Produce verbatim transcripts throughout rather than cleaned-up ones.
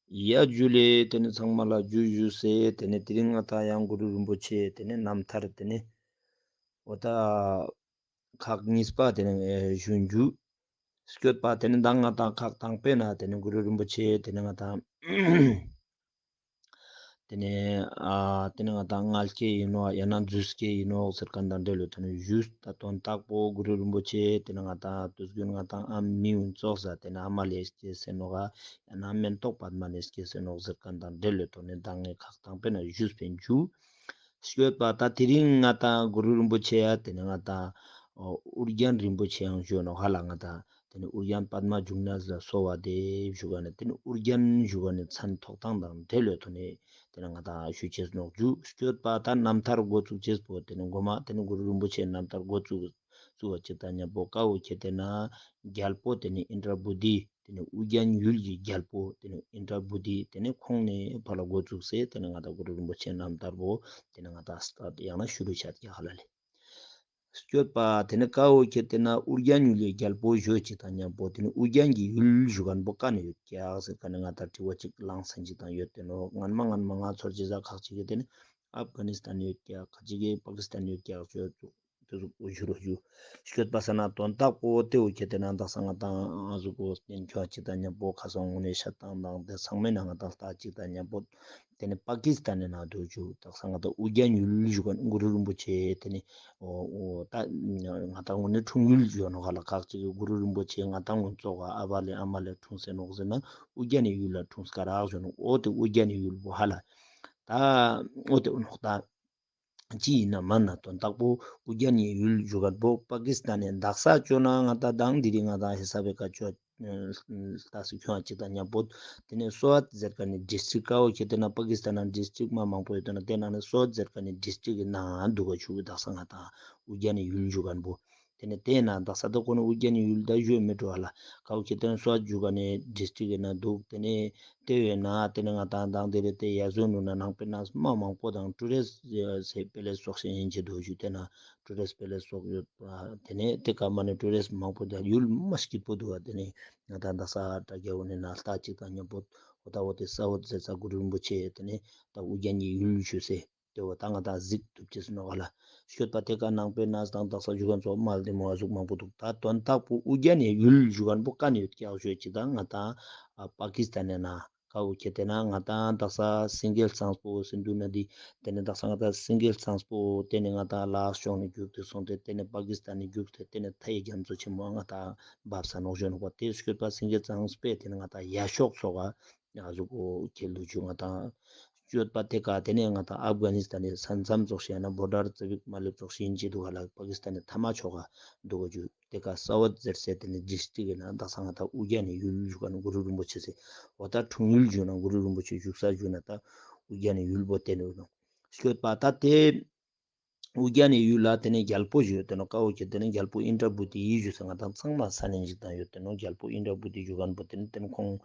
ཡ་ཇུ་ལེ། ཏེ་ནེ་ཚང་མ་ལ་ཇུ་ཞུས་ཏེ། ཏེ་ནེ་དེ་རིང་ང་ཏང་ཡང་གུ་རུ་རིན་པོ་ཆེ་ཏེ་ནེ་རྣམ་ཐར་ཏེ་ནེ་འོ་ད་ཁག་གཉིས་པ་ཏེ་ནེ་ཞུ་རྒྱུ། སྐྱོད་པ་ཏེ་ནེ་མདང་ང་ཏང་ཁག་དང་པོའི་ནང་ཏེ་ནེ་གུ་རུ་རིན་པོ་ཆེ་ཏེ་ནེ་ང་ཏང་ཏེ་ནེ་ཨ་ཏེ་ནེ་ང་ཏང་མངལ་སྐྱེས་ཡིན་ནོག་ཡང་ན་རྫུས་སྐྱེས་ཡིན་ནོག་ཟེར་ཁན་དང་འབྲེལ་ལོ་ཏེ་ནེ་ཞུས། ད་དོན་དག་པོ་གུ་རུ་རིན་པོ་ཆེ་ཏེ་ནེ་ང་ཏང་དུས་རྒྱུན་ང་ཏང་ཨ་མི་ཡུན་ཙོགས་ས་ཏེ་ནེ་ཨ་མ་ལེ་སྐྱེས་ཟེར་ནོག་ག་ཡང་ན་མེན་ཏོག་པདྨ་ལེ་སྐྱེས་ཟེར་ནོག་ཟེར་ཁན་དང་འབྲེལ་ལོ་ཏེ་ནེ་མདང་ངི་ཁག་དང་པོའི་ནང་ཞུས་པིན་ཞུ། སྐྱོད་པ་ད་དེ་རིང་ང་ཏང་གུ་རུ་རིན་པོ་ཆེ་ཡ་ཏེ་ནེ་ང་ཏང་ཨོ་ཨུ་རྒྱན་རིན་པོ་ཆེ་ཡང་ཞུ་ནོག་ཧ་ལ། ང་ཏང་ཏེ་ནེ་ཨུ་རྒྱན་པདྨ་འབྱུང་གནས་ལ་གསོལ་བ་འདེབས་ཞུ་ག་ནེ་ཏེ་ནེ་ཨུ་རྒྱན་ཞུ་ག་ནེ་མཚན་ཐོགས་སྟངས་དང་འབྲེལ་ལོ་ཏེ་ནེ་ཏེ་ནེ་ང་ཏང་ཞུ་ཅེས་ནོག་ཞུ། སྐྱོད་པ་ད་རྣམ་ཐར་འགོ་བཙུགས་ཅེས་པོ་ཏེ་ནེ་མགོ་མ་ཏེ་ནེ་གུ་རུ་རིན་པོ་ཆེ་རྣམ་ཐར་འགོ་བཙུགས་བཙུགས་པ་ཅིག་དང་མཉམ་པོ་ཀ་བོ་ཁྱེར་ཏེ་ན་རྒྱལ་པོ་ཏེ་ནེ་ཨིནྡྲ་བྷུ་ཏི་ཏེ་ནེ་ཨུ་རྒྱན་ཡུལ་གྱི་རྒྱལ་པོ་ཏེ་ནེ་ཨིནྡྲ་བྷུ་ཏི་ཏེ་ནེ་ཁོང་ནེ་ཕར་ལ་འགོ་བཙུགས་སེ་ཏེ་ནེ་ང་ཏང་གུ་རུ་རིན་པོ་ཆེ་རྣམ་ཐར་པོ་ཏེ་ནེ་ང་ཏང་སྟ་ཡང་ན་ཤུ་རུ་ཆ་ཀྱག་ཧ་ལ་ལེ། སྐྱོད་པ་ཏེ་ནེ་ཀ་བོ་ཁྱེར་ཏེ་ན་ཨུ་རྒྱན་ཡུལ་གྱི་རྒྱལ་པོ་ཞུ་ཅེས་དང་མཉམ་པོ་ཏེ་ནེ་ཨུ་རྒྱན་གྱི་ཡུལ་ཞུ་ཁན་པོ་ཀ་ནེ་ཡོད་ཀྱག་ཟེར་ཁན་ནི་ང་ཏང་དྲི་བ་ཅིག་ལངས་ས་ཅིག་དང་ཡོད་དེ་ནོག། སྔན་མ་སྔན་མ་ང་ཚོར་ཅི་ཟ་ཁག་ཅིག་གི་ཏེ་ནེ་ཨབ་གྷ་ནི་སྟན་ཡོད་ཀྱག་ཁག་ཅིག་གི་པ་ཀི་སི་ཏན་ཡོད་ཀྱག་ཞུ་ཅུག། ཏེ་ཟུག་གོ་ཞུ་རོགས་ཞུ། སྐྱོད་པ་ས་ན་དོན་དག་པོ་ཏེ་བོ་ཁྱེར་ཏེ་ན་དག་ས་ང་ཏང་ཨ་ཟུག་གོ་སྟན་ཁྱོད་ཅིག་དང་མཉམ་པོ་ཁ་སང་དངོས་གནས་ཤད་སྟངས་དང་ཏེ་ཚང་མའི་ནང་ང་ཏང་ལྟ་ཅིག་དང་མཉམ་པོ་ཏེ་ནེ་པ་ཀི་སི་ཏན་ནི་ནང་དུ་ཞུ་དག་ས་ང་ཏང་ཨུ་རྒྱན་ཡུལ་ཞུ་ག་གུ་རུ་རིན་པོ་ཆེ་ཏེ་ནེ་འོ་འོ་ད་ང་ཏང་དངོས་གནས་འཁྲུངས་ཡུལ་ཞུ་ནོག་ཧ་ལ། ཁག་ཅིག་གི་གུ་རུ་རིན་པོ་ཆེ་ང་ཏང་ངོ་ཙོགས་ཨ་བ་ལེ་ཨ་མ་ལེ་འཁྲུངས་སེ་ནོག་ཟེར་ན་ཨུ་རྒྱན་ནི་ཡུལ་ལ་འཁྲུངས་ཀ་རག་ཞུ་ནོག། འོ་ཏེ་ཨུ་རྒྱན་ནི་ཡུལ་པོ་ཧ་ལ། ད་འོ་ཏེ་འོ་ནོག་ད། ཅི་ཡིན་ན་མན་ན་དོན་དག་པོ་ཨུ་རྒྱན་ནི་ཡུལ་ཞུ་ག་པོ་པ་ཀི་སི་ཏན་ནི་དག་ས་ཅོ་ན་ང་ཏང་དང་དེ་རིང་ང་ཏང་ཧི་སབ་བེ་ཀ་ཅོ་ལྟ་སི་ཁྱོད་ཅིག་དང་མཉམ་པོ་ཏེ་ནེ་སོ་ཨད་ཟེར་ཁན་ནི་ཌིས་ཊྲིཀ་ཀ་བོ་ཁྱེར་ཏེ་ན་པ་ཀི་སི་ཏན་ན་ཌིས་ཊྲིཀ་མ་མང་པོ་ཡོད་དོ་ན་ཏེ་ནང་ནེ་སོ་ཨད་ཟེར་ཁན་ནི་ཌིས་ཊྲིཀ་གི་ནང་དུག་ག་ཞུ་གི་དག་ས་ང་ཏང་ཨུ་རྒྱན་ནི་ཡུལ་ཞུ་ག་པོ། ཏེ་ནེ་ཏེ་ན་དག་ས་ཏེ་ཁོ་ནི་ཨུ་རྒྱན་ནི་ཡུལ་ད་ཞུ་མི་འགྲོ་ཧ་ལ། ཀ་བོ་ཁྱེར་ཏེ་ན་སོ་ཨད་ཞུ་ག་ནེ་ཌིས་ཊྲིཀ་གི་ནང་དུག། ཏེ་ནེ་ཏེ་བས་ན་ཏེ་ནེ་ང་ཏང་དང་དེ་རེ་ཏེ་ཡ་ཟོ་ནུ་ན་ནང་པའི་ནང་མ་མང་པོ་དང་ཊུ་རིསྟ་སི་པེ་ལེ་སི་ཙོགས་ཤིག་ཡིན་ཅེས་དུག་ཞུ། ཏེ་ན་ཊུ་རིསྟ་སི་པེ་ལེ་སི་ཙོགས་ཡོད། ཏེ་ནེ་ཏེ་ཀ་མ་ནེ་ཊུ་རིསྟ་མང་པོ་དང་ཡུལ་མ་སྐྱིད་པོ་དུག་པ། ཏེ་ནེ་ང་ཏང་དག་ས་དྲ་རྒྱ་བོ་ནེ་ན་ལྟ་ཅིག་དང་མཉམ་པོ་འོ་ད་འོ་ཏེ་ས་འོ་ཟེར་ས་གུ་རུ་རིན་པོ་ཆེ་ཏེ་ནེ་ད་ཨུ་རྒྱན་གྱི་ཡུལ་ཞུ་སེ། ཏེ་བོ་ད་ང་ཏང་གཟིགས་ཐུབ་ཅེས་ནོག་ག་ལ། སྐྱོད་པ་ཏེ་ཀ་ནང་པའི་ནང་དང་དག་ས་ཞུ་ག་ཙོགས་མ་ལ་ཏེ་མོ་ཨ་ཟུག་མང་པོ་དུག། ད་དོན་དག་པོ་ཨུ་རྒྱན་ནི་ཡུལ་ཞུ་ག་པོ་ཀ་ནེ་ཡོད་ཀྱག་ཞུ་ཅིག་དང་ང་ཏང་ཨ་པ་ཀི་སི་ཏན་ནི་ནང་ཀ་བོ་ཁྱེར་ཏེ་ན་ང་ཏང་དག་ས་སེང་གེ་གཙང་པོ་སིན་དྷུ་ནི་དི་ཏེ་ནེ་དག་ས་ང་ཏང་སེང་གེ་གཙང་པོ་ཏེ་ནེ་ང་ཏང་ལ་དྭགས་ཕྱོགས་ནེ་རྒྱུགས་ཏེ་སོང་སྟེ་ཏེ་ནེ་པ་ཀི་སི་ཏན་ནེ་རྒྱུགས་ཏེ་ཏེ་ནེ་མཐའི་རྒྱ་མཚོ་ཆེན་མོ་ང་ཏང་བབས་ས་ནོག་ཞུ་ནོག་པ། ཏེ་སྐྱོད་པ་སེང་གེ་གཙང་པོའི་ཏེ་ནེ་ང་ཏང་ཡ་ཤོག་ཙོགས་ག་ཨ་ཟུག་གོ་ཁྱེར་ལུགས་ཅུ་ང་ཏང་སྐྱོད་པ་ཏེ་ཀ་ཏེ་ནེ་ང་ཏང་ཨབ་གྷ་ནི་སི་ཏན་ནི་ས་མཚམས་ཙོགས་ཤིག་ཡང་ན་བོར་ཌར་ཙ་པིག་མ་ལེབ་ཙོགས་ཤིག་ཡིན་ཅེས་དུག་ག་ལ། པ་ཀི་སི་ཏན་ནི་མཐའ་མ་ཕྱོགས་ག་དུག་ག་ཞུ། ཏེ་ཀ་ས་འོ་ཟེར་སའི་ཏེ་ནེ་ཌིས་ཊྲིཀ་གི་ནང་དག་ས་ང་ཏང་ཨུ་རྒྱན་ནི་ཡུལ་ཞུ་ག་ནེ་གུ་རུ་རིན་པོ་ཆེ་སེ་འོ་ད་འཁྲུངས་ཡུལ་ཞུ་ན་གུ་རུ་རིན་པོ་ཆེ་བཞུགས་ས་ཞུ་ན་ད་ཨུ་རྒྱན་ནི་ཡུལ་པོ་ཏེ་ནེ་ཡོད་ནོག། སྐྱོད་པ་ད་ཏེ་ཨུ་རྒྱན་ནི་ཡུལ་ལ་ཏེ་ནེ་རྒྱལ་པོ་ཞིག་ཡོད་དེ་ནོག། ཀ་བོ་ཁྱེར་ཏེ་ན་རྒྱལ་པོ་ཨིནྡྲ་བྷུ་ཏི་ཞུ་ས་ང་ཏང་ཚང་མ་ས་ནེ་ཞིག་དང་ཡོད་དེ་ནོག། རྒྱལ་པོ་ཨིནྡྲ་བྷུ་ཏི་ཞུ་ག་པོ་ཏེ་ནེ་ཏེ་ནེ་ཁོང་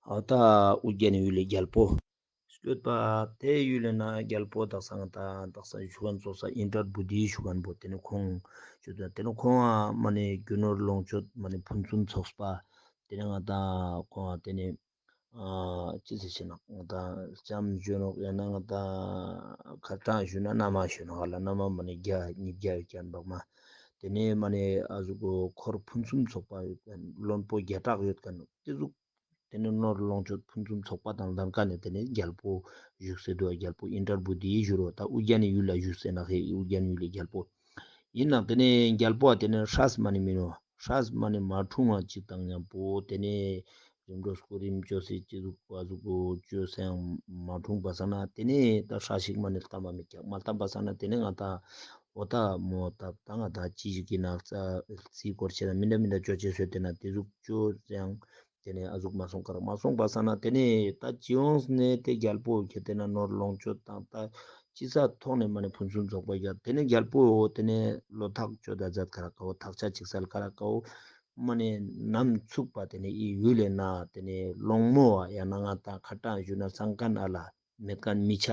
འོ་ད་ཨུ་རྒྱན་ནི་ཡུལ་ལི་རྒྱལ་པོ། སྐྱོད་པ་ཏེ་ཡུལ་ལི་ན་རྒྱལ་པོ་དག་ས་ང་ཏང་དག་ས་ཞུ་ག་ཙོགས་ས་ཨིནྡྲ་བྷུ་ཏི་ཞུ་ག་པོ་ཏེ་ནེ་ཁོང་ཞུ་ད་ཏེ་ནེ་ཁོང་ཨ་མ་ནེ་རྒྱུ་ནོར་ལོངས་སྤྱོད་མ་ནེ་ཕུན་སུམ་ཚོགས་པ་ཏེ་ནེ་ང་ཏང་ཁོང་ཨ་ཏེ་ནེ་ཨ་ཅི་ཟེར་ཞེ་ན་ང་ཏང་ལྕམ་ཞུ་ནོག་ཡང་ན་ང་ཏང་ཁ་ཏང་ཞུ་ན་མནའ་མ་ཞུ་ནོག་ག་ལ། མནའ་མ་མ་ནེ་བརྒྱ་ཉིས་བརྒྱ་ཡོད་ཁན་བག་མ་ཏེ་ནེ་མ་ནེ་ཨ་ཟུག་གོ་འཁོར་ཕུན་སུམ་ཚོགས་པ་ཡོད་ཁན་བློན་པོ་བརྒྱ་ཕྲག་ཡོད་ཁན་ཏེ་ཟུག། ཏེ་ནེ་ནོར་ལོངས་སྤྱོད་ཕུན་སུམ་ཚོགས་པ་དང་ལྡན་ཁན་ནི་ཏེ་ནེ་རྒྱལ་པོ་བཞུགས་སེ་དུག། རྒྱལ་པོ་ཨིནྡྲ་བྷུ་ཏི་ཞུ་རོག། ད་ཨུ་རྒྱན་ནི་ཡུལ་ལ་བཞུགས་སེ་ན་ཧེ་ཨུ་རྒྱན་ཡུལ་ལི་རྒྱལ་པོ་ཡིན་ནང་ཏེ་ནེ་རྒྱལ་པོ་ཏེ་ནེ་སྲས་མ་ནེ་མི་ནོག། སྲས་མ་ནེ་མ་འཁྲུངས་པ་ཅིག་དང་མཉམ་པོ་ཏེ་ནེ་རིམ་གྲོ་སྐུ་རིམ་བཅོས་སེ་ཅི་ཟུག་པ་ཟུག་གོ་བཅོས་སེ་ཡང་མ་འཁྲུངས་པ་ས་ན་ཏེ་ནེ་ད་སྲས་ཤིག་མ་ནེ་ལྟ་མ་མི་ཀྱག། མ་ལྟ་པ་ས་ན་ཏེ་ནེ་ང་ཏང་འོ་ད་མོ་ད་ད་ང་ཏང་ཅི་ཞིག་གི་ནག་ཚ་རྩིས་སྐོར་ཆེ་ན་མི་འདྲ་མི་འདྲ་བཅོ་ཆེ་སོ་ཏེ་ན་ཏེ་ཟུག་བཅོས་སེ་ཡང་ཏེ་ནེ་ཨ་ཟུག་མ་སོང་ཀ་རག། མ་སོང་པ་ས་ན་ཏེ་ནེ་ད་ཅི་ཡོངས་ནེ་ཏེ་རྒྱལ་པོ་ཁྱེར་ཏེ་ན་ནོར་ལོངས་སྤྱོད་དང་ད་ཅི་ས་ཐོག་ནེ་མ་ནེ་ཕུན་སུམ་ཚོགས་པ་རྒྱལ། ཏེ་ནེ་རྒྱལ་པོ་ཏེ་ནེ་བློ་ཐག་ཆོད་ད་མཛད་ཀ་རག་ག་བོ་ཐག་ཆ་ཅིག་སལ་ཀ་རག་ག་བོ་མ་ནེ་ནམ་ཚུགས་པ་ཏེ་ནེ་ཨི་ཡུལ་ལི་ན་ཏེ་ནེ་སློང་མོ་བ་ཡང་ན་ང་ཏང་ཁ་ཏང་ཞུ་ན་སང་ཀན་ཨ་ལ་མེད་ཁན་མི་ཆ་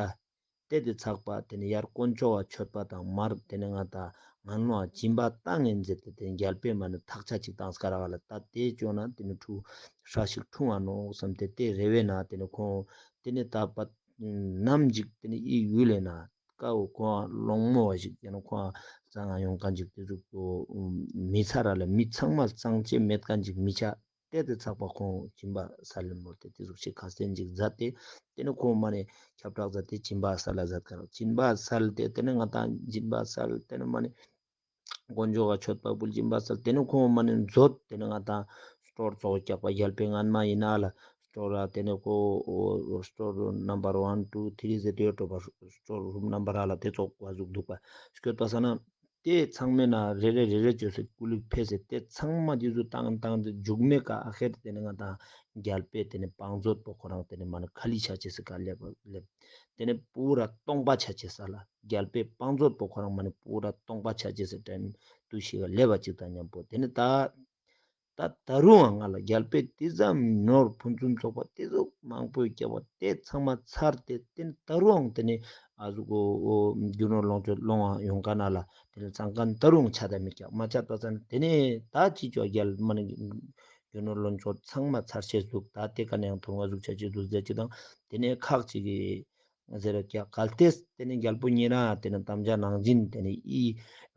ཏེ་ཏེ་ཚག་པ་ཏེ་ནེ་ཡར་དཀོན་མཆོག་ག་མཆོད་པ་དང་མར་ཏེ་ནེ་ང་ཏང་ ང་ནོ་སྦྱིན་པ་བཏང་ངེ་ཟེར་ཏེ་དེ་རྒྱལ་པོའི་མ་ནི་ཐག་ཆ་ཅིག་བཏང་ས་ཀ་རག་ལ། ད་དེ་ཅོ་ན་དེ་ནི་ཕྲུ་གུ་ཧྲ་ཞིག་འཁྲུངས་ཨ་ནོག་བསམ་སྟེ་དེ་རེ་བས་ན་དེ་ནི་ཁོང་དེ་ནི་ད་པ་ནམ་ཞིག་དེ་ནི་ཨི་ཡུལ་ལས་ན་ཀ་བོ་ཁོང་ལོང་མོ་བ་ཞིག་ཡང་ན་ཁོང་གཙང་ང་ཡོང་མཁན་ཞིག་དེ་ཟུག་གོ་མི་ཚར་ར་ལ། མི་ཚང་མ་གཙང་ཆེ་མེད་མཁན་ཞིག་མི་ཆ། དེ་དེ་ཚགས་པ་ཁོང་སྦྱིན་པ་སལ་ལེ་མོལ་ཏེ་དེ་ཟུག་ཞིག་ཁ་སེན་ཅིག་མཛད་དེ་དེ་ནི་ཁོང་མ་ནི་ཁྱབ་བསྒྲགས་མཛད་དེ་སྦྱིན་པ་སལ་ལ་མཛད་ཀ་རག། སྦྱིན་པ་སལ་ཏེ་དེ་ནི་ང་ཏང་སྦྱིན་པ་སལ་དེ་ནི་མ་ནི་དཀོན་མཆོག་ག་མཆོད་པ་ཕུལ། སྦྱིན་པ་སལ་དེ་ནི་ཁོང་མ་ནི་མཛོད་དེ་ནི་ང་ཏང་སྟོར་ཙོགས་རྒྱག་པ་རྒྱལ་པོའི་སྔན་མ་ཡིན་ན་ལ་སྟོར་ར་དེ་ནི་ཁོ་སྟོར་ནམ་བར་ཝན་ཊུ་ཐྲི་ཟེར་ཏེ་ཡོད་འགྲོ་པ། སྟོར་རུམ་ནམ་བར་ལ་དེ་ཙོགས་བ་ཟུག་འདུག་པ་སྐྱོད་པ་ས་ན། དེ་ཚང་མའི་ནང་རེ་རེ་རེ་རེ་བཅོས་སེ་ཀུ་ལིག་ཕེ་སེ་དེ་ཚང་མ་དེ་ཚོ་བཏང་བཏང་སྟེ་མཇུག་མའི་ཀ་ཨ་ཁེར་དེ་ནི་ང་ཏང་རྒྱལ་པོའི་དེ་ནི་བང་མཛོད་པོ་ཁོ་རང་དེ་ནི་མ་ནི་ཁ་ལི་ཆ་ཅེས་སི་ཀ་ལེབ་ལེབ། དེ་ནི་པུ་ར་སྟོང་པ་ཆ་ཅེས་ས་ལ་རྒྱལ་པོའི་བང་མཛོད་པོ་ཁོ་རང་མ་ནི་པུ་ར་སྟོང་པ་ཆ་ཅེས་སི་དྲན་དུ་ཞིག་ལེབ་བ་ཅིག་དང་མཉམ་པོ་དེ་ནི་ད། ད་ད་རུང་ང་ལ་རྒྱལ་པོས་དེ་ཙམ་ནོར་ཕུན་སུམ་ཚོགས་པ་དེ་ཟུག་མང་པོ་བསྐྱབས་པ་དེ་ཚང་མ་ཚར་ཏེ་དེ་ནི་ད་རུང་དེ་ནི་ཨ་ཟུག་གོ་རྒྱུ་ནོར་ལོངས་སྤྱོད་ལོང་བ་ཡོང་ཀ་ན་ལ་དེ་ནི་ཙང་ཀ་ད་རུང་ཆ་ད་མི་བསྐྱབ་མ་ཆ་ད་ཙ་ན་དེ་ནི་ད་ཅི་ཅོ་རྒྱལ་མ་ནི་རྒྱུ་ནོར་ལོངས་སྤྱོད་ཚང་མ་ཚར་ཆེས་འདུག། ད་དེ་ཀ་ནས་ཡང་ཐོང་བ་ཟུག་ཆ་ཆེས་འདུག་ཟེར་ཅིག་དང་དེ་ནི་ཁག་ཅིག་གི་ཟེར་ར་ཀྱག་གལ་ཏེ་དེ་ནི་རྒྱལ་པོ་ཉེ་རང་དེ་ནི་དམ་བཅའ་ནང་བཞིན་དེ་ནི་ཨི་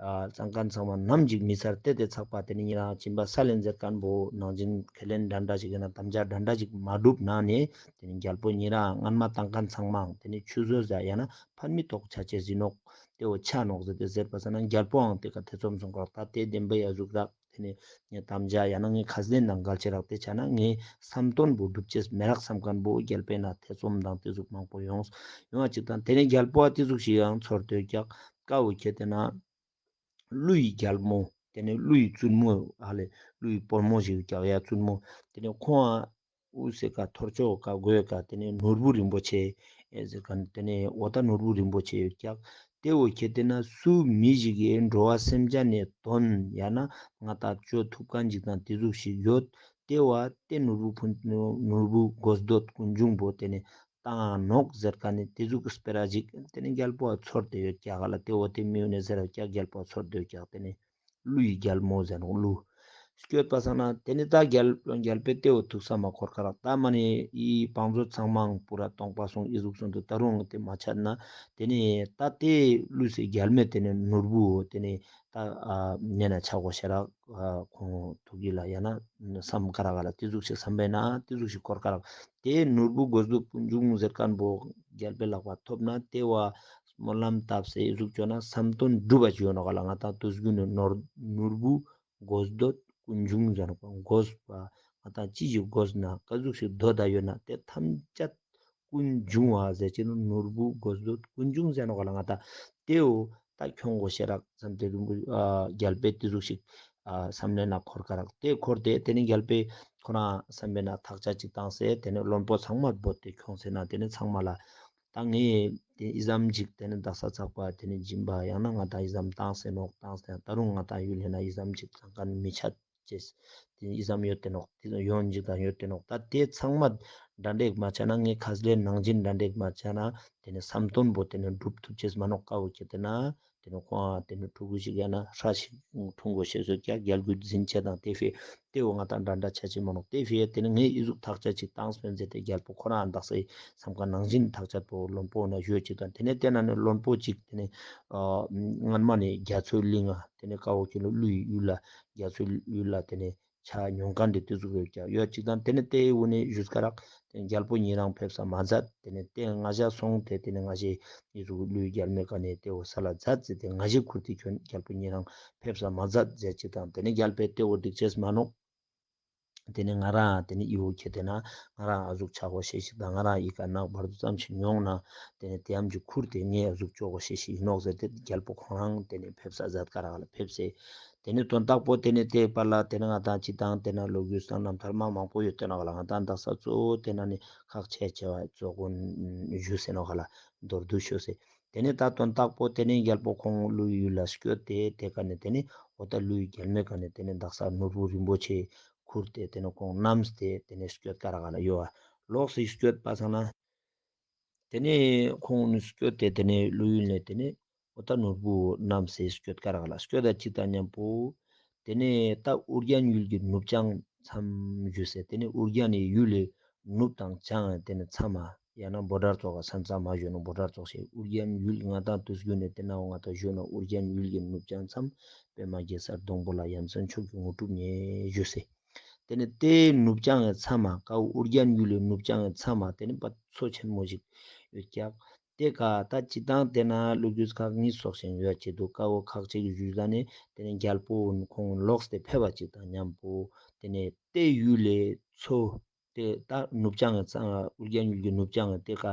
ཨ་ཙང་ཀ་ཚང་མ་ནམ་ཞིག་མི་ཚར་ཏེ་དེ་ཚགས་པ་དེ་ནི་ཉེ་རང་སྦྱིན་པ་སལ་ལེ་མཛད་མཁན་པོ་ནང་བཞིན་ཁས་ལེན་འདྲ་འདྲ་ཞིག་ཡིན་ན་དམ་བཅའ་འདྲ་འདྲ་ཞིག་མ་འགྲུབ་ན་ནི་དེ་ནི་རྒྱལ་པོ་ཉེ་རང་སྔན་མ་བཏང་མཁན་ཚང་མའང་དེ་ནི་ཆུད་ཟོས་ཟ་ཡང་ན་ཕན་མི་ཐོགས་ཆ་ཅེས་ཡིན་ནོག། དེ་བོ་ཆ་ནོག་ཟེར་ཏེ་ཟེར་པ་ས་ན་རྒྱལ་པོའང་དེ་ཀ་ཐེ་ཚོམ་སོང་ཀ་རག། ད་དེ་བདེན་པའི་ཨ་ཟུག་རག། དེ་ནི་ངའི་དམ་བཅའ་ཡང་ན་ངའི་ཁས་ལེན་དང་འགལ་ཆེ་རག། དེ་ཆ་ན་ངའི་བསམ་དོན་པོ་འགྲུབ་ཅེས་མེ་རག་བསམ་མཁན་པོ་རྒྱལ་པོའི་ནང་ཐེ་ཚོམ་དང་དེ་ཟུག་མང་པོ་ཡོང་ཡོང་བ་ཅིག་དང་དེ་ནི་རྒྱལ་པོ་བ་དེ་ཟུག་ཞིག་ཡང་ཚོར་ཏེ་ཀྱག་ཀ་བོ་ཁྱེད་དེ་ན་ཀླུ་ཡི་རྒྱལ་མོ་དེ་ནི་ཀླུ་ཡི་བཙུན་མོ་ཨ་ལེ་ཀླུ་ཡི་བུ་མོ་ཞིག་ཀྱག་ཡ་བཙུན་མོ་དེ་ནི་ཁོང་ཨ་དབུ་སེ་ཀ་ཐོར་ཅོག་ཀ་གོས་ཀ་དེ་ནི་ནོར་བུ་རིན་པོ་ཆེ་ཨེ་ཟེར་མཁན་དེ་ནི་འོ་ད་ནོར་བུ་རིན་པོ་ཆེ་ཡོད་ཀྱག། དེ་བོ་ཁྱེད་དེ་ན་སུ་མི་ཞིག་གིས་འགྲོ་བ་སེམས་ཅན་ནི་དོན་ཡང་ན་ང་ད་ཅོ་ཐུབ་མཁན་ཞིག་དང་དེ་ཟུག་ཞིག་ཡོད། དེ་བ་དེ་ནོར་བུ་ཕུན་ནོར་བུ་དགོས་འདོད་ཀུན་འབྱུང་པོ་དེ་ནི་བཏང་ནོག་ཟེར་མཁན་ནི་དེ་ཟུག་སྤེ་ར་ཞིག་དེ་ནི་རྒྱལ་པོ་ཚོར་ཏེ་ཡོད་ཀྱག་ལ། དེ་བོ་དེ་མི་ཡོད་ནི་ཟེར་ཀྱག་རྒྱལ་པོ་ཚོར་ཏེ་ཡོད་ཀྱག་དེ་ནི། ཀླུ་ཡི་རྒྱལ་མོ་ཟེར་ནོག་ཀླུ། སྐྱོད་པ་སང་ན་དེ་ནི་ད་རྒྱལ་རྒྱལ་པོའི་དེ་བོ་ཐུགས་ས་མ་འཁོར་ཀ་རག། ད་མ་ནི་ཡི་བང་མཛོད་ཚང་མའང་པུ་ར་སྟོང་པ་སོང་ཨི་ཟུག་སོང་དུ་ད་རུང་དེ་མ་ཆད་ན་དེ་ནི་ད་དེ་ཀླུ་སི་རྒྱལ་མོའི་དེ་ནི་ནོར་བུ་དེ་ནི་ད་ཨ་ཉེ་ན་ཆ་གོ་ཤེས་རག་ཨ་ཁོང་ཐུགས་ཀྱི་ལ་ཡང་ན་བསམ་ཀ་རག་ལ། དེ་ཟུག་ཞིག་བསམ་པས་ན་དེ་ཟུག་ཞིག་འཁོར་ཀ་རག། དེ་ནོར་བུ་དགོས་འདོད་ཀུན་འབྱུང་ཟེར་མཁན་པོ་རྒྱལ་པོའི་ལག་པ་ཐོབ་ན་དེ་བ་སྨོན་ལམ་བཏབ་སེ་ཨི་ཟུག་ཅོ་ན་བསམ་དོན་འགྲུབ་པ་ཅིག་ཡོད་ནོག་ག་ལ། ང་ད་དུས་རྒྱུན་ནི་ནོར་ནོར་བུ་དགོས་འདོད་ཀུན་འབྱུང་ཟེར་ནོག་པ། དགོས་པ་ང་ད་ཅི་ཞིག་དགོས་ན་ཀ་ཟུག་ཞིག་འདོད་ད་ཡོད་ན་དེ་ཐམས་ཅད་ཀུན་འབྱུང་བ་ཟེར་ཅེས་ནི་ནོར་བུ་དགོས་འདོད་ཀུན་འབྱུང་ཟེར་ནོག་ག་ལ། ང་ད་དེའོ་ད་ཁྱོང་གོ་ཤེས་རག་བསམ་སྟེ་རིང་པོ་ཨ་རྒྱལ་པོའི་དེ་ཟུག་ཞིག་ཨ་བསམ་ལེ་ན་འཁོར་ཀ་རག། དེ་འཁོར་ཏེ་དེ་ནི་རྒྱལ་པོའི་ཁོ་རང་བསམ་པའི་ན་ཐག་ཆ་ཅིག་བཏང་སེ་དེ་ནི་བློན་པོ་ཚང་མ་བོས་ཏེ་ཁྱོང་སེ་ན་དེ་ནི་ཚང་མ་ལ་ད་ངས་དེ་ཨི་ཙམ་ཅིག་དེ་ནི་དག་ས་ཚགས་པ་དེ་ནི་སྦྱིན་པ་ཡང་ན་ང་ད་ཨི་ཙམ་བཏང་སེ་ནོག་བཏང་སེ་ད་རུང་ང་ད་ཡུལ་ལྷན་ན་ཨི་ཙམ་ཅིག་ཚང་ཀ་ནི་མི་ཆད་ཅེས་དེ་ཨི་ཙམ་ཡོད་དེ་ནོག། དེ་ཡོན་ཅིག་དང་ཡོད་དེ་ནོག། ད་དེ་ཚང་མ་འདྲ་འདྲེག་མ་ཆ་ན་ངས་ཁས་ལེན་ནང་བཞིན་འདྲ་འདྲེག་མ་ཆ་ན་དེ་ནི་བསམ་དོན་པོ་དེ་ནི་འགྲུབ་ཐུབ་ཅེས་མ་ནོག། ཀ་བོ་ཁྱེད་དེ་ན་དེ་ནི་ཁོང་དེ་ནི་ཕྲུ་གུ་ཞིག་ཡང་ན་ཧྲ་ཞིག་འཁྲུངས་གོ་ཤེས་སོ་ཀྱག་རྒྱལ་རྒྱུད་འཛིན་ཆེ་དང་དེ་ཕི་དེ་བོ་ང་ད་འདྲ་འདྲ་ཆ་ཅེས་མ་ནོག། དེ་ཕི་དེ་ནི་ངས་ཨི་ཟུག་ཐག་ཆ་ཅིག་བཏང་སྤེན་ཟེར་ཏེ་རྒྱལ་པོ་ཁོ་རང་དག་སའི་བསམ་ཀ་ནང་བཞིན་ཐག་ཆད་པོ་བློན་པོ་ན་ཡོད་ཅིག་དང་དེ་ནས་དེ་ན་ནི་བློན་པོ་ཅིག་དེ་ནི་ཨ་སྔན་མ་ནི་རྒྱ་མཚོའི་གླིང་ང་དེ་ནི་ཀ་བོ་ཁྱེད་ལོ་ཀླུ་ཡི་ཡུལ་ལ་རྒྱ་མཚོའི་ཡུལ་ལ་དེ་ནི་ཆ་མྱོང་མཁན་དེ་དེ་ཟུག་ཡོད་ཀྱག་ཡོད་ཅིག་དང་དེ་ནི་དེ་བོ་ནི་ཞུས་ཀ་རག། དེ་ནི་རྒྱལ་པོ་ཉེ་རང་ཕེབས་ས་མ་མཛད། དེ་ནི་དེ་ང་ཞ་སོང་སྟེ་དེ་ནི་ང་ཞའི་ཨི་ཟུག་ཀླུའི་རྒྱལ་མོའི་ཀ་ནས་དེ་བོ་ས་ལ་མཛད་ཟེར་ཏེ་ང་ཞའི་ཁུར་དེ་ཁྱོད་རྒྱལ་པོ་ཉེ་རང་ཕེབས་ས་མ་མཛད་ཟེར་ཅིག་དང་དེ་ནི་རྒྱལ་པོས་དེ་བོ་འགྲིག་ཅེས་མ་ནོག། དེ་ནི་ང་རང་དེ་ནི་ཨི་བོ་ཁྱེད་དེ་ན་ང་རང་ཨ་ཟུག་ཆ་གོ་ཤེས་ཤིག་དང་ང་རང་ཨི་ཀ་ནག་བར་དུ་ཙམ་ཞིག་མྱོང་ན་དེ་ནི་དེ་ཡམ་གྱི་ཁུར་དེ་ངས་ཨ་ཟུག་ཅོ་གོ་ཤེས་ཤིག་ཡིན་ནོག་ཟེར་ཏེ་རྒྱལ་པོ་ཁོང་རང་དེ་ནི་ཕེབས་ས་མཛད་ཀ་རག་ལ་ཕེབས་སེ། དེ་ནི་དོན་དག་པོ་དེ་ནི་དེ་བར་ལ་དེ་ནི་ང་དང་ཅི་དང་དེ་ན་ལོ་རྒྱུས་དང་རྣམ་ཐར་མ་མང་པོ་ཡོད་དེ་ནོག་ལ། ང་དང་དག་ས་གཙོ་བོ་དེ་ན་ནི་ཁག་ཆེ་ཆེ་བ་གཙོ་བོ་ཞུས་སེ་ནོག་ལ་མདོར་བསྡུས་ཞུས་སེ། དེ་ནས་ད་དོན་དག་པོ་དེ་ནས་རྒྱལ་པོ་ཁོང་ཀླུའི་ཡུལ་ལ་སྐྱོད་དེ་དེ་ཀ་ནས་དེ་ནས་འོ་ད་ཀླུའི་རྒྱལ་མོའི་ཀ་ནས་དེ་ནས་དག་ས་ནོར་བུ་རིན་པོ་ཆེ་ཁུར་ཏེ་དེ་ནས་ཁོང་བསྣམས་ཏེ་དེ་ནས་སྐྱོད་ཀ་རག་ལ་ཡོད་ཨ། ལོགས་སེ་སྐྱོད་པ་སང་ན་དེ་ནས་ཁོང་ནི་སྐྱོད་དེ་དེ་ནས་ཀླུ་ཡུལ་ནས་དེ་ནས་ འོ་ད་ནོར་བུ་བསྣམས་སེ་སྐྱོད་ཀ་རག་ལ། སྐྱོད་ད་ཅིག་དང་མཉམ་པོ་ཏེ་ནེ་ད་ཨོ་རྒྱན་ཡུལ་གྱི་ནུབ་བྱང་མཚམས་ཞུས་སེ། ཏེ་ནེ་ཨོ་རྒྱན་ནི་ཡུལ་ལི་ནུབ་དང་བྱང་ཏེ་ནེ་མཚམས་མ་ཡང་ན་བོ་ཌར་ཙོགས་ས་མཚམས་མ་ཞུ་ནོག། བོ་ཌར་ཙོགས་ཤིག་ཨོ་རྒྱན་ཡུལ་ང་དང་དུས་རྒྱུན་ནེ་ཏེ་ན་འོ་ང་དང་ཞུ་ནོག། ཨོ་རྒྱན་ཡུལ་གྱི་ནུབ་བྱང་མཚམས། པདྨ་གེ་སར་སྡོང་པོ་ལ། ཡ་མཚན་མཆོག་གི་དངོས་གྲུབ་བརྙེས་ཞུས་སེ། ཏེ་ནེ་ཏེ་ནུབ་བྱང་གི་མཚམས་མ་ཀ་བོ་ཨོ་རྒྱན་ཡུལ་ལི་ནུབ་བྱང་གི་མཚམས་མ་ཏེ་ནེ་པ་མཚོ་ཆེན་མོ་ཞིག་ཡོད་ཀྱག། ཏེ་ཀ་ད་ཅི་དང་ཏེ་ན་ལོ་རྒྱུས་ཁག་གཉིས་སོགས་ཤིག་ཡོད་ཅེ་འདུག། ཀ་བོ་ཁག་ཅིག་གི་ཞུས་ཟ་ནེ་ཏེ་ནེ་རྒྱལ་པོ་ཁོང་ལོགས་ཏེ་ཕེབས་པ་ཅིག་དང་མཉམ་པོ་ཏེ་ནེ་ཏེ་ཡུལ་ལི་མཚོ་ཏེ་ད་ནུབ་བྱང་གི་མཚམས་ཨོ་རྒྱན་ཡུལ་གྱི་ནུབ་བྱང་གི་ཏེ་ཀ་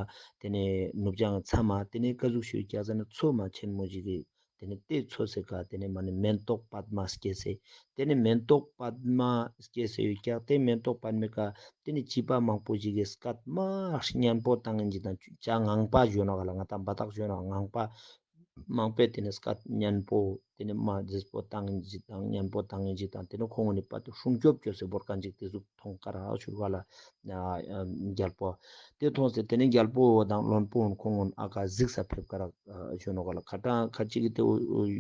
ཏེ་ནེ་ནུབ་བྱང་གི་མཚམས་མ་ཏེ་ནེ་ཀ་ཟུག་ཞུ་ཀྱག་ཟེར་ན་མཚོ་མ་ཆེན་མོ་ཞིག་གི་ཏེ་ནེ་ཏེ་མཚོ་སེ་ཀ་ཏེ་ནེ་མ་ནེ་མེན་ཏོག་པདྨ་སྐྱེས་སེ། ཏེ་ནེ་མེན་ཏོག་པདྨ་སྐྱེས་སེ་ཡོད་ཀྱག། ཏེ་མེན་ཏོག་པདྨའི་ཀ་ཏེ་ནེ་བྱི་པ་མང་པོ་ཞིག་གི་སྐད་མ་སྙན་པོ་བཏང་ཡིན་ཅིག་དང་བྱ་ངང་པ་ཞུ་ནོག་ག་ལ། ང་དང་བ་ཏག་ཞུ་ནོག། ངང་པ་མང་པོས་ཏེ་ནེ་སྐད་སྙན་པོ་ཏེ་ནེ་མ་མཛེས་པོ་བཏང་ཡིན་ཅིག་དང་སྙན་པོ་བཏང་ཡིན་ཅིག་དང་ཏེ་ནེ་ཁོང་ནི་པ་ཏེ་སྲུང་སྐྱོབ་ཅོས་སེ་བོར་ཁན་ཅིག་ཏེ་ཟུག་མཐོང་ཀ་རག་ཞུ་ག་ལ། ཨ་ཨ་རྒྱལ་པོ་ཏེ་མཐོང་སེ་ཏེ་ནེ་རྒྱལ་པོ་དང་བློན་པོ་ཁོང་ཨ་ཀ་གཟིགས་ས་ཕེབས་ཀ་རག་ཞུ་ནོག་ག་ལ། ཁ་ཏང་ཁ་ཅིག་གི་ཏེ་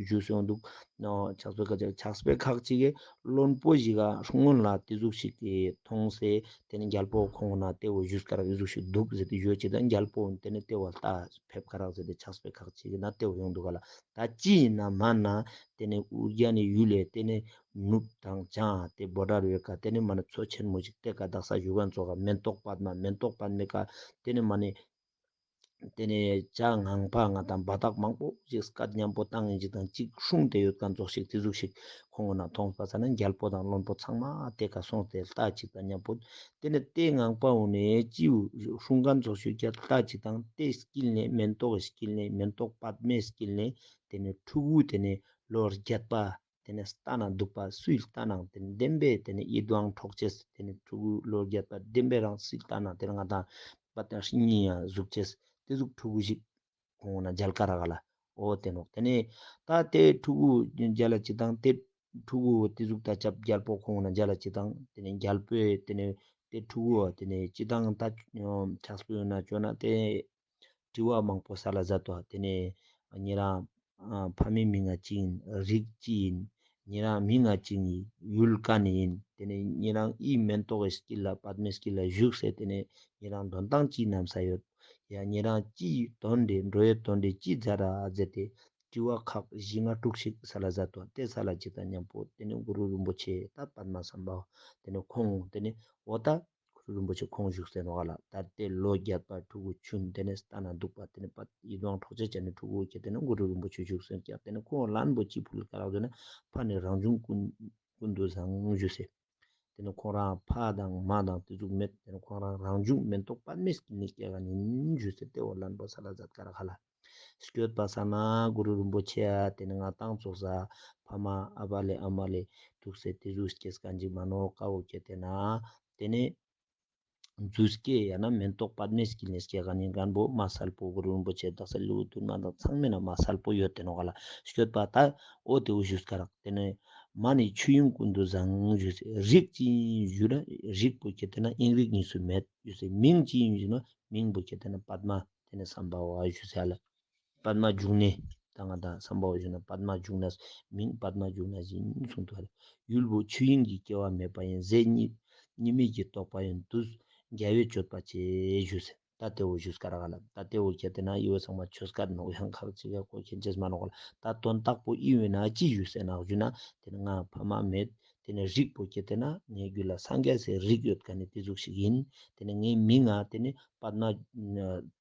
ཞུས་སེ་འདུག། ཕྱག་དཔེ་ཁ་ཅིག་ཕྱག་དཔེ་ཁག་ཅིག་གི་བློན་པོ་ཞིག་ག་སྔོན་ལ་ཏེ་ཟུག་ཞིག་གི་མཐོང་སེ་ཏེ་ནེ་རྒྱལ་པོ་ཁོང་ན་ཏེ་བོ་ཞུས་ཀ་རག་ཏེ་ཟུག་ཞིག་འདུག་ཟེར་ཏེ་ཞུས་ཅིག་དང་རྒྱལ་པོ་ཏེ་ནེ་ཏེ་བོ་ལྟ་ཕེབས་ཀ་རག་ཟེར་ཏེ་ཕྱག་དཔེ་ཁག་ཅིག་གི་ན་ཏེ་བོ་ཡོང་འདུག་ག་ལ། ད་ཅི་ཡིན་ན་མ་ན་ཏེ་ནེ་ཨོ་རྒྱན་ནི་ཡུལ་ལི་ཏེ་ནེ་ནུབ་དང་བྱང་ཏེ་བོ་ཌར་ཡོད་ཀ་ཏེ་ནེ་མ་ནེ་མཚོ་ཆེན་མོ་ཞིག་ཏེ་ཀ་དག་ས་ཞུ་གན་ཙོགས་མེན་ཏོག་པདྨ་མེན་ཏོག་པདྨའི་ཀ་ཏེ་ནེ་མ་ནེ་ཏེ་ནེ་བྱ་ངང་པ་ང་དང་བ་ཏག་མང་པོ་ཞིག་སྐད་སྙན་པོ་བཏང་ཡིན་ཅིག་དང་ཅིག་སྲུང་སྟེ་ཡོད་ཁན་ཙོགས་ཤིག་ཏེ་ཟུག་ཞིག་ཁོང་ན་མཐོང་པ་ས་ན་རྒྱལ་པོ་དང་བློན་པོ་ཚང་མ་ཏེ་ཀ་སོང་སྟེ་ལྟ་ཅིག་དང་མཉམ་པོ་ཏེ་ནེ་ཏེ་ངང་པ་འོ་ནེ་ཅི་སྲུང་ཁན་ཙོགས་ཤིག་ཀྱང་ལྟ་ཅིག་དང་ཏེ་དཀྱིལ་ནེ་མེན་ཏོག་གི་དཀྱིལ་ནེ་མེན་ཏོག་པདྨའི་དཀྱིལ་ནེ་ཏེ་ནེ་ཕྲུ་གུ་ཏེ་ནེ་ལོ་བརྒྱད་པ་ཏེ་ནེ་ལྟ་ན་སྡུག་པ་སུའི་ལྟ་ན་ཏེ་ནེ་བདེན་པའི་ཏེ་ནེ་ཡིད་དབང་འཕྲོག་ཅེས་ཏེ་ནེ་ཕྲུ་གུ་ལོ་བརྒྱད་པ་བདེན་པའི་རང་སུའི་ལྟ་ན་ཏེ་ནེ་ང་དང་པ་ཏང་སྙིང་ཡང་ཟུག་ཅེས་ཏེ་ཟུག་ཕྲུ་གུ་ཞིག་ཁོང་ན་མཇལ་ཀ་རག་ག་ལ། འོ་ཏེ་ནོག། ཏེ་ནེ་ད་ཏེ་ཕྲུ་གུ་མཇལ་ལ་ཅིག་དང་ཏེ་ཕྲུ་གུ་ཏེ་ཟུག་ད་ཅབ་རྒྱལ་པོ་ཁོང་ན་མཇལ་ལ་ཅིག་དང་ཏེ་ནེ་རྒྱལ་པོས་ཏེ་ནེ་ཏེ་ཕྲུ་གུ་ཏེ་ནེ་ཅིག་དང་ད་ཕྱག་སྤེལ་ན་ཅོ་ན་ཏེ་དྲི་བ་མང་པོ་སལ་ལ་མཛད་དོ། ཏེ་ནེ་ཉེ་རང་ཨ་ཕ་མའི་མིང་ང་ཅི་ཡིན། རིགས་ཅི་ཡིན། ཉེ་རང་མིང་ང་ཅི་ཡིན། ཡུལ་ཀ་ནེ་ཡིན། ཏེ་ནེ་ཉེ་རང་ཨི་མེན་ཏོག་གི་དཀྱིལ་ལ་པདྨའི་དཀྱིལ་ལ་བཞུགས་སེ་ཏེ་ནེ་ཉེ་རང་དོན་དག་ཅི་ནམ་ས་ཡོད། ཡ་ཉེ་རང་ཅི་དོན་དེ་འགྲོ་ཡོད་དོན་དེ་ཅི་མཛད་ར་ཟེར་ཏེ་དྲི་བ་ཁག་བཞི་ལྔ་དྲུག་ཞིག་སལ་ལ་མཛད་དོ། ཏེ་སལ་ལ་ཅིག་དང་མཉམ་པོ་ཏེ་ནེ་གུ་རུ་རིན་པོ་ཆེ་ད་པདྨ་སམ་བྷ་ཝ་ཏེ་ནེ་ཁོང་ཏེ་ནེ་འོ་ད་གུ་རུ་རིན་པོ་ཆེ་ཁོང་བཞུགས་སེ་ནོག་ག་ལ། ད་ཏེ་ལོ་བརྒྱད་པ་ཕྲུ་གུ་ཆུན་ཏེ་ནེ་ལྟ་ན་སྡུག་པ་ཏེ་ནེ་པ་ཡིད་དབང་འཕྲོག་ཅེས་ཅན་ནི་ཕྲུ་གུ་ཁྱེར་ཏེ་ནེ་གུ་རུ་རིན་པོ་ཆེ་བཞུགས་སེ་ཀྱག། ཏེ་ནེ་ཁོང་ལན་པོ་ཅི་ཕུལ་ཀ་རག་ཟེར་ན་ཕ་ནི་རང་བྱུང་ཀུན་ཀུན་ཏུ་བཟང་ཞུས་སེ། ཏེ་ནེ་ཁོང་རང་ཕ་དང་མ་དང་ཏེ་ཟུག་མེད། ཏེ་ནེ་ཁོང་རང་རང་བྱུང་མེན་ཏོག་པདྨའི་དཀྱིལ་ནེ་སྐྱེ་ག་ནི་ཞུས་སེ་ཏེ་བོ་ལན་པོ་སལ་ལ་མཛད་ཀ་རག་ག་ལ། སྐྱོད་པ་ས་ན་གུ་རུ་རིན་པོ་ཆེ་ཡ་ཏེ་ནེ་ང་དང་ཙོགས་ས་ཕ་མ་ཨ་བ་ལེ་ཨ་མ་ལེ་ཐུག་སེ་ཏེ་ཟུག་སྐྱེས་ཀ་ཅིག་མ་ནོག། ཀ་བོ་སྐྱེ་ཏེ་ན་ཏེ་ནེ་རྫུས་སྐྱེས་ཡང་ན་མེན་ཏོག་པདྨའི་དཀྱིལ་ནེ་སྐྱེ་ག་ནི་ཁན་བོ་མ་སལ་པོ་གུ་རུ་རིན་པོ་ཆེ་དག་ས་ལེའུ་བདུན་མ་དང་ཚང་མའི་ནང་མ་སལ་པོ་ཡོད་ཏེ་ནོག་ག་ལ། སྐྱོད་པ་ད་འོ་ཏེ་བོ་ཞུས་ཀ་རག། ཏེ་ནེ་མ་ནི་ཆོས་དབྱིངས་ཀུན་ཏུ་བཟང་ཞུས་སེ། རིགས་ཅི་ཡིན་ཞུ་ན་རིགས་པོ་ཁྱེར་ཏེ་ན་དབྱིངས་རིག་གཉིས་སུ་མེད་ཞུས་སེ། མིང་ཅི་ཡིན་ཞུ་ན་མིང་པོ་ཁྱེར་ཏེ་ན་པདྨ་ཏེ་ནེ་སམ་བྷ་ཝ་ཞུས་སེ་ལ། པདྨ་འབྱུང་གནས། ད་ང་དང་སམ་བྷ་ཝ་ཞུ་ན་པདྨ་འབྱུང་གནས། མིང་པདྨ་འབྱུང་གནས་ཡིན་གསུངས་ཏེ་ཡུལ་བོ་ཆོས་དབྱིངས་ཀྱི་སྐྱེ་བ་མེད་པ་ཡིན། ཟས་གཉིས་གཉིས་མེད་ཀྱི་རྟོགས་པ་ཡིན། དུས་རྒྱལ་བའི་སྤྱོད་པ་བྱེད་ཞུས་སེ། ད་ཏེ་བོ་ཞུས་ཀ་རག་ག་ལ། ད་ཏེ་བོ་ཁྱེར་ཏེ་ན་ཡི་བོ་ཚང་མ་ཆོས་སྐད་ནོག། ཡང་ཁག་ཅིག་ག་གོ་མཁན་ཅེས་མ་ནོག་ག་ལ། ད་དོན་དག་པོ་ཨི་བོ་ན་ཅི་ཞུས་སེ་ན་ཞུ་ན་ཏེ་ནེ་ང་ཕ་མ་མེད། ཏེ་ནེ་རིགས་པོ་ཁྱེར་ཏེ་ན་ངའི་རྒྱུད་ལ་སངས་རྒྱས་སི་རིགས་ཡོད་ཁན་ནི་ཏེ་ཟུག་ཞིག་ཡིན། ཏེ་ནེ་ངའི་མིང་ང་ཏེ་ནེ་པདྨ་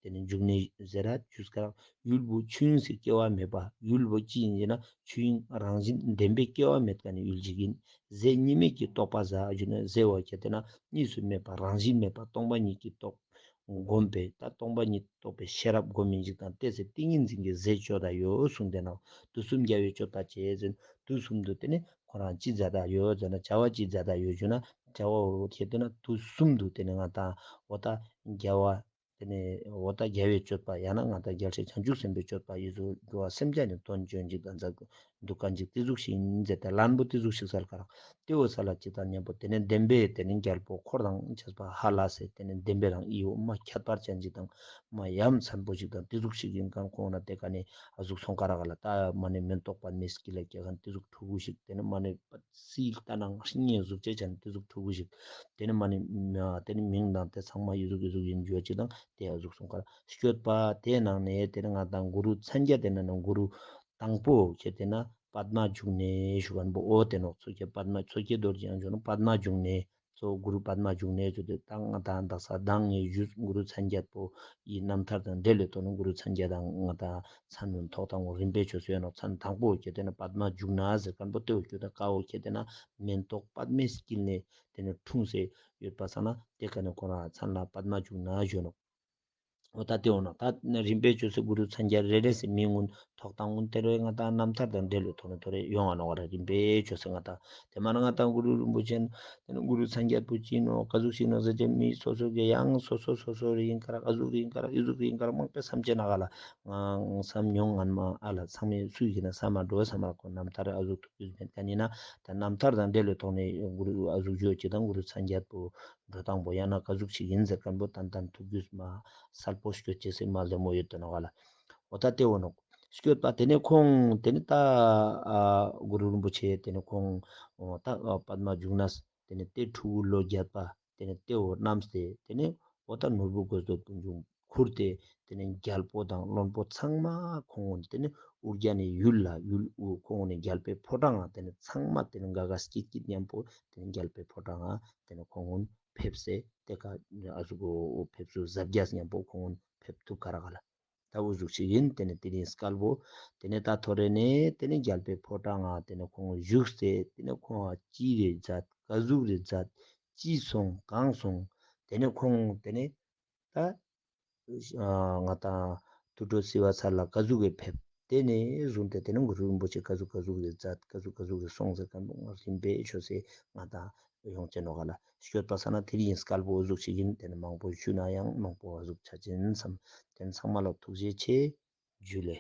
ཏེ་ནེ་འབྱུང་གནས་ཟེར་ར་ཞུས་ཀ་རག། ཡུལ་བོ་ཆོས་དབྱིངས་སུ་སྐྱེ་བ་མེད་པ། ཡུལ་བོ་ཅི་ཡིན་ཟེར་ན་ཆོས་དབྱིངས་རང་བཞིན་བདེན་པའི་སྐྱེ་བ་མེད་ཁན་ནི་ཡུལ་ཞིག་ཡིན། ཟས་གཉིས་མེད་ཀྱི་རྟོགས་པ་ཟ་ཞུ་ན་ཟས་བོ་ཁྱེར་ཏེ་ན་གཉིས་སུ་མེད་པ་རང་བཞིན་མེད་པ་སྟོང་པ་ཉིད་ཀྱི་རྟོགས་སྒོམ་པས་ད་སྟོང་པ་ཉིད་རྟོགས་པའི་ཤེས་རབ་སྒོམ་མིན་ཞིག་དང་ཏེ་ཟེར་ཏིང་ངེ་འཛིན་གྱི་ཟས་སྤྱོད་ད་ཡོད་གསུངས་ཏེ་ན། དུས་གསུམ་རྒྱལ་བའི་སྤྱོད་པ་བྱེད་ཟེར། དུས་གསུམ་དུ་ཏེ་ནེ་ཁོ་རང་ཅི་མཛད་ད་ཡོད་ཟེར་ན་བྱ་བ་ཅི་མཛད་ད་ཡོད་ཞུ་ན་བྱ་བ་བོ་ཁྱེར་ཏེ་ན་དུས་གསུམ་དུ་ཏེ་ནེ་ང་དང་འོ་ད་རྒྱལ་བ་ ཏེ་ནེ་འོ་ད་རྒྱལ་བའི་སྤྱོད་པ་ཡང་ན་ང་ད་རྒྱལ་སྲས་བྱང་ཆུབ་སེམས་དཔའི་སྤྱོད་པ་ཡི་ཟུག་འགྲོ་བ་སེམས་ཅན་ནི་དོན་བྱོན་ཅིག་དང་མཛད་འདུག་ག་ཅིག་ཏེ་ཟུག་ཞིག་ཨིན་ཟེར་ཏེ་ལན་པོ་ཏེ་ཟུག་ཞིག་སལ་ཁ་རག། ཏེ་བོ་སལ་ཅིག་དང་ཉམ་པོ་ཏེ་ནེ་བདེན་པའི་ཏེ་ནེ་རྒྱལ་པོ་འཁོར་དང་བཅས་པ་ཧ་ལས་སེ་ཏེ་ནེ་བདེན་པའི་རང་ཨི་བོ་མ་ཁྱད་པར་ཅན་ཅིག་དང་མ་ཡ་མཚན་པོ་ཞིག་དང་ཏེ་ཟུག་ཞིག་ཨིན་ཁན་ཁོང་ན་ཏེ་ཀ་ནེ་ཨ་ཟུག་སོང་ཁ་རག་ལ། ད་མ་ནེ་མེན་ཏོག་པདྨའི་སྐྱིལ་ལ་སྐྱེ་ཁན་ཏེ་ཟུག་ཕྲུ་གུ་ཞིག་ཏེ་ནེ་མ་ནེ་སིལ་ལྟ་ན་སྙིང་ཟུག་ཅེས་ཅན་ཏེ་ཟུག་ཕྲུ་གུ་ཞིག་ཏེ་ནེ་མ་ནེ་ཏེ་ནེ་མིང་དང་ཏེ་ཚང་མ་ཨི་ཟུག་ཨི་ཟུག་ཨིན་ཇོ་ཅིག་དང་ཏེ་ཨ་ཟུག་སོང་ཁ་རག། སྤྱོད་པ་ཏེ་ནང་ནེ་ཏེ་ནེ་ང་དང་གུ་རུ་མཚན་བརྒྱད་ཏེ་ནེ་ནང་གུ་རུ་དང་པོ་ཁྱེར་ཏེ་ན་པདྨ་འབྱུང་གནས་ཞུ་ཁན་པོ་འོ་ཏེ་ནོག། མཚོ་སྐྱེས་པདྨ་མཚོ་སྐྱེས་རྡོ་རྗེ་ཡང་ཞུ་ན་པདྨ་འབྱུང་གནས་གཙོ་བོ་གུ་རུ་པདྨ་འབྱུང་གནས་ཞུ་ཏེ་ད་ང་དང་དག་ས་མདང་ངེ་ཞུས་གུ་རུ་མཚན་བརྒྱད་པོ་ཡི་རྣམ་ཐར་དང་འབྲེལ་ལེ་ཐོག་ནེ་གུ་རུ་མཚན་བརྒྱད་དང་ང་དང་མཚན་ཐོག་དང་རིམ་པའི་ཆོས་སུ་ཡོད་ནོག། མཚན་དང་པོ་ཁྱེར་ཏེ་ན་པདྨ་འབྱུང་གནས་ཟེར་ཁན་པོ་ཏེ་བོ་ཁྱེར་ཏེ་ན་ཀ་བོ་ཁྱེར་ཏེ་ན་མེན་ཏོག་པདྨའི་སྐྱིལ་ནེ་ཏེ་ནེ་འཁྲུངས་སེ་ཡོད་པ་སང་ན་ཏེ་ཀ་ནེ་ཁོ་རང་མཚན་ལ་པདྨ་འབྱུང་གནས་ཞུ་ནོག། འོ་ད་ཏེ་འོ་ན་ད་རིམ་པས་ཅོས་སེ་གུ་རུ་མཚན་བརྒྱད་རེ་རེ་སེ་མིང་གུན་ཐོག་དང་གུན་ཏེ་རུ་ང་དང་རྣམ་ཐར་དང་འབྲེལ་ལོ་ཐོག་ནེ་ཐོ་རེ་ཡོང་ང་ནོག་ག་ར། རིམ་པས་ཅོས་སེ་ང་དང་ཏེ་མ་ན་ང་དང་གུ་རུ་རིན་པོ་ཆེ་ཏེ་ནེ་གུ་རུ་མཚན་བརྒྱད་པོ་ཅི་ནོག་ཀ་ཟུག་ཞིག་ནོག་ཟེར་ཏེ་མི་སོ་སོ་གི་ཡང་སོ་སོ་སོ་སོ་རེ་ཨིན་ཀ་ར་ཨ་ཟུག་རེ་ཨིན་ཀ་ར་ཨི་ཟུག་རེ་ཨིན་ཀ་ར་མང་པོ་བསམ་ཅེ་ནོག་ག་ལ། ང་བསམ་མྱོང་ངན་མ་ཨ་ལ་ཚང་མས་སུ་ཡིན་ན་བསམ་མ་འགྲོ་བསམ་མ་ཁོ་རྣམ་ཐར་ཨ་ཟུག་ཐུག་རྒྱུ་མེད་ཀ་ནི་ན་ད་རྣམ་ཐར་དང་འབྲེལ་ལོ་ཐོག་ནེ་གུ་རུ་ཨ་ཟུག་ཞུ་ཅེས་དང་གུ་རུ་མཚན་བརྒྱད་པོ་འགྲོ་སྟངས་པོ་ཡང་ན་ཀ་ཟུག་ཞིག་ཡིན་ཟེར་ཁན་པོ་ཏན་ཏན་ཐུག་རྒྱུས་མ་གསལ་པོ་སྐྱོད་ཅེས་སེ་མ་ལེ་མོ་ཡོད་དེ་ནོག་ག་ལ། འོ་ད་ཏེ་འོ་ནོག་སྐྱོད་པ། ཏེ་ནེ་ཁོང་ཏེ་ནེ་ད་ཨ་གུ་རུ་རིན་པོ་ཆེ་ཏེ་ནེ་ཁོང་འོ་ད་ཨ་པདྨ་འབྱུང་གནས་ཏེ་ནེ་ཏེ་ཕྲུ་གུ་ལོ་བརྒྱད་པ་ཏེ་ནེ་ཏེ་འོ་རྣམས་ཏེ་ཏེ་ནེ་འོ་ད་ནོར་བུ་དགོས་འདོད་ཀུན་འབྱུང་ཁུར་ཏེ་ཏེ་ནེ་རྒྱལ་པོ་དང་བློན་པོ་ཚང་མ་ཁོང་ཏེ་ནེ་ཨུར་རྒྱན་ནི་ཡུལ་ལ་ཡུལ་ཁོང་ནི་རྒྱལ་པོའི་ཕོ་བྲང་ང་ཏེ་ནེ་ཚང་མ་ཏེ་ནེ་ག་ག་སྐྱིད་སྐྱིད་མཉམ་པོ་ཏེ་ནེ་རྒྱལ་པོའི་ཕོ་བྲང་ང་ཏེ་ནེ་ཁོང་གུན་ཕེབས་སེ་ཏེ་ཀ་ཨ་ཟུག་གོ་ཕེབས་བསུ་གཟབ་རྒྱས་མཉམ་པོ་ཁོང་གུན་ཕེབས་ཐུབ་ཀ་རག་ག་ལ། ད་འུ་ཟུག་ཞིག་ཡིན། ཏེ་ནེ་དེ་རིང་སྐལ་བོ་ཏེ་ནེ་ད་ཐོ་རེ་ནེ་ཏེ་ནེ་རྒྱལ་པོའི་ཕོ་བྲང་ང་ཏེ་ནེ་ཁོང་བཞུགས་སེ་ཏེ་ནེ་ཁོང་ཅི་རེ་མཛད་ཀ་ཟུག་རེ་མཛད་ཅི་སོང་གང་སོང་ཏེ་ནེ་ཁོང་ཏེ་ནེ་ད་ཨ་ང་དང་དུད་འགྲོ་སིལ་བ་ཚལ་ལ་ཀ་ཟུག་གི་ཕེབས་ཏེ་ནེ་བཟུང་སྟེ་ཏེ་ནེ་གུ་རུ་རིན་པོ་ཆེ་ཀ་ཟུག་ཀ་ཟུག་གི་མཛད་ཀ་ཟུག་ཀ་ཟུག་གི་སོང་ཟེར་ཁན་པོ་ང་རིམ་པས་ཆོས་སེ་ང་དང་ཡོང་ཅེ་ནོག་ག་ལ། སྐྱོད་པ་ས་ན་དེ་རིང་སྐལ་བོ་འུ་ཟུག་ཞིག་ཡིན། ཏེ་ནེ་མང་པོ་ཞུ་ན་ཡང་མང་པོ་འུ་ཟུག་ཆ་ཅེན་བསམ། ཏེ་ནེ་ཚང་མ་ལ་ཐུགས་རྗེ་ཆེ། ཇུ་ལེ།